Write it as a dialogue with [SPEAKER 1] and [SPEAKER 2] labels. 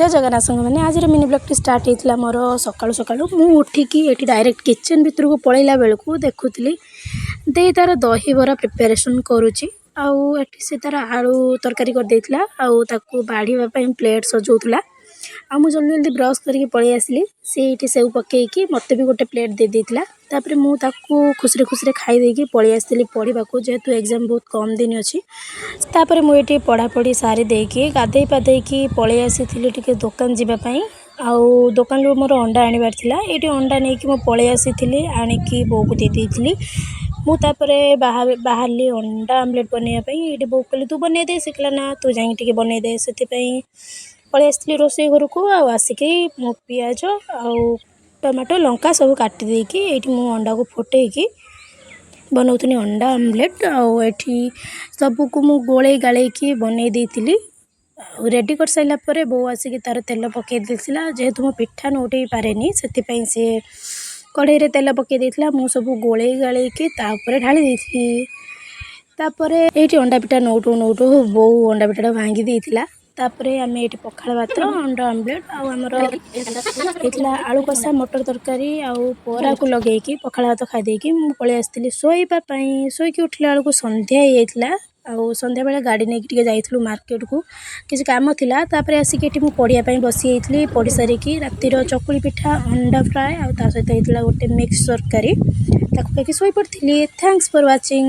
[SPEAKER 1] ଜୟ ଜଗନ୍ନାଥ ସାଙ୍ଗମାନେ, ଆଜିର mini ବ୍ଲଗ୍ଟି start ହେଇଥିଲା ମୋର ସକାଳୁ ସକାଳୁ। ମୁଁ ଉଠିକି ଏଠି ଡାଇରେକ୍ଟ କିଚେନ୍ ଭିତରକୁ ପଳେଇଲା ବେଳକୁ ଦେଖୁଥିଲି ଦେଇ ତାର ଦହିବରା ପ୍ରିପାରେସନ୍ କରୁଛି। ଆଉ ଏଠି ସେ ତାର ଆଳୁ ତରକାରୀ କରିଦେଇଥିଲା ଆଉ ତାକୁ ବାଢ଼ିବା ପାଇଁ ପ୍ଲେଟ୍ ସଜାଉଥିଲା। ଆଉ ମୁଁ ଜଲ୍ଦି ଜଲ୍ଦି ବ୍ରସ୍ କରିକି ପଳେଇ ଆସିଲି। ସେ ଏଇଠି ସେଉ ପକେଇକି ମୋତେ ବି ଗୋଟେ ପ୍ଲେଟ୍ ଦେଇ ଦେଇଥିଲା। ତାପରେ ମୁଁ ତାକୁ ଖୁସିରେ ଖୁସିରେ ଖାଇ ଦେଇକି ପଳେଇ ଆସିଥିଲି ପଢ଼ିବାକୁ, ଯେହେତୁ ଏକ୍ଜାମ୍ ବହୁତ କମ୍ ଦିନ ଅଛି। ତାପରେ ମୁଁ ଏଠି ପଢ଼ାପଢ଼ି ସାରି ଦେଇକି ଗାଧେଇ ପାଧେଇକି ପଳେଇ ଆସିଥିଲି ଟିକେ ଦୋକାନ ଯିବା ପାଇଁ। ଆଉ ଦୋକାନରୁ ମୋର ଅଣ୍ଡା ଆଣିବାର ଥିଲା। ଏଇଠି ଅଣ୍ଡା ନେଇକି ମୁଁ ପଳେଇ ଆସିଥିଲି, ଆଣିକି ବୋଉକୁ ଦେଇ ଦେଇଥିଲି। ମୁଁ ତାପରେ ବାହାରିଲି ଅଣ୍ଡା ଆମଲେଟ୍ ବନେଇବା ପାଇଁ। ଏଇଠି ବୋଉ କହିଲେ ତୁ ବନେଇ ଦେ, ସେ କହିଲା ନା ତୁ ଯାଇକି ଟିକେ ବନେଇ ଦେ। ସେଥିପାଇଁ ପଳେଇ ଆସିଥିଲି ରୋଷେଇ ଘରକୁ। ଆଉ ଆସିକି ମୁଁ ପିଆଜ ଆଉ ଟମାଟୋ ଲଙ୍କା ସବୁ କାଟି ଦେଇକି ଏଇଠି ମୁଁ ଅଣ୍ଡାକୁ ଫୁଟେଇକି ବନଉଥିଲି ଅଣ୍ଡା ଆମଲେଟ୍। ଆଉ ଏଠି ସବୁକୁ ମୁଁ ଗୋଳେଇ ଗାଳେଇକି ବନେଇ ଦେଇଥିଲି। ଆଉ ରେଡ଼ି କରିସାରିଲା ପରେ ବୋଉ ଆସିକି ତା'ର ତେଲ ପକେଇ ଦେଇଥିଲା। ଯେହେତୁ ମୁଁ ପିଠା ନଉଟେଇ ପାରେନି, ସେଥିପାଇଁ ସେ କଢ଼େଇରେ ତେଲ ପକେଇ ଦେଇଥିଲା। ମୁଁ ସବୁ ଗୋଳେଇ ଗାଳେଇକି ତା ଉପରେ ଢାଳି ଦେଇଥିଲି। ତାପରେ ଏଇଠି ଅଣ୍ଡା ପିଠା ନଉଟଉ ନଉଟଉ ବୋଉ ଅଣ୍ଡା ପିଠାଟା ଭାଙ୍ଗି ଦେଇଥିଲା। ତାପରେ ଆମେ ଏଇଠି ପଖାଳ ଭାତ, ଅଣ୍ଡା ଆମଲେଟ୍ ଆଉ ଆମର ହେଇଥିଲା ଆଳୁ କଷା, ମଟର ତରକାରୀ ଆଉ ବରାକୁ ଲଗେଇକି ପଖାଳ ଭାତ ଖାଇ ଦେଇକି ମୁଁ ପଳେଇ ଆସିଥିଲି ଶୋଇବା ପାଇଁ। ଶୋଇକି ଉଠିଲା ବେଳକୁ ସନ୍ଧ୍ୟା ହେଇଯାଇଥିଲା। ଆଉ ସନ୍ଧ୍ୟାବେଳେ ଗାଡ଼ି ନେଇକି ଟିକେ ଯାଇଥିଲୁ ମାର୍କେଟକୁ, କିଛି କାମ ଥିଲା। ତାପରେ ଆସିକି ଏଠି ମୁଁ ପଢ଼ିବା ପାଇଁ ବସିଯାଇଥିଲି। ପଢ଼ି ସାରିକି ରାତିର ଚକୁଳି ପିଠା, ଅଣ୍ଡା ଫ୍ରାଏ ଆଉ ତା ସହିତ ହେଇଥିଲା ଗୋଟେ ମିକ୍ସ ତରକାରୀ, ତାକୁ ଖାଇକି ଶୋଇପଡ଼ିଥିଲି। Thanks for watching.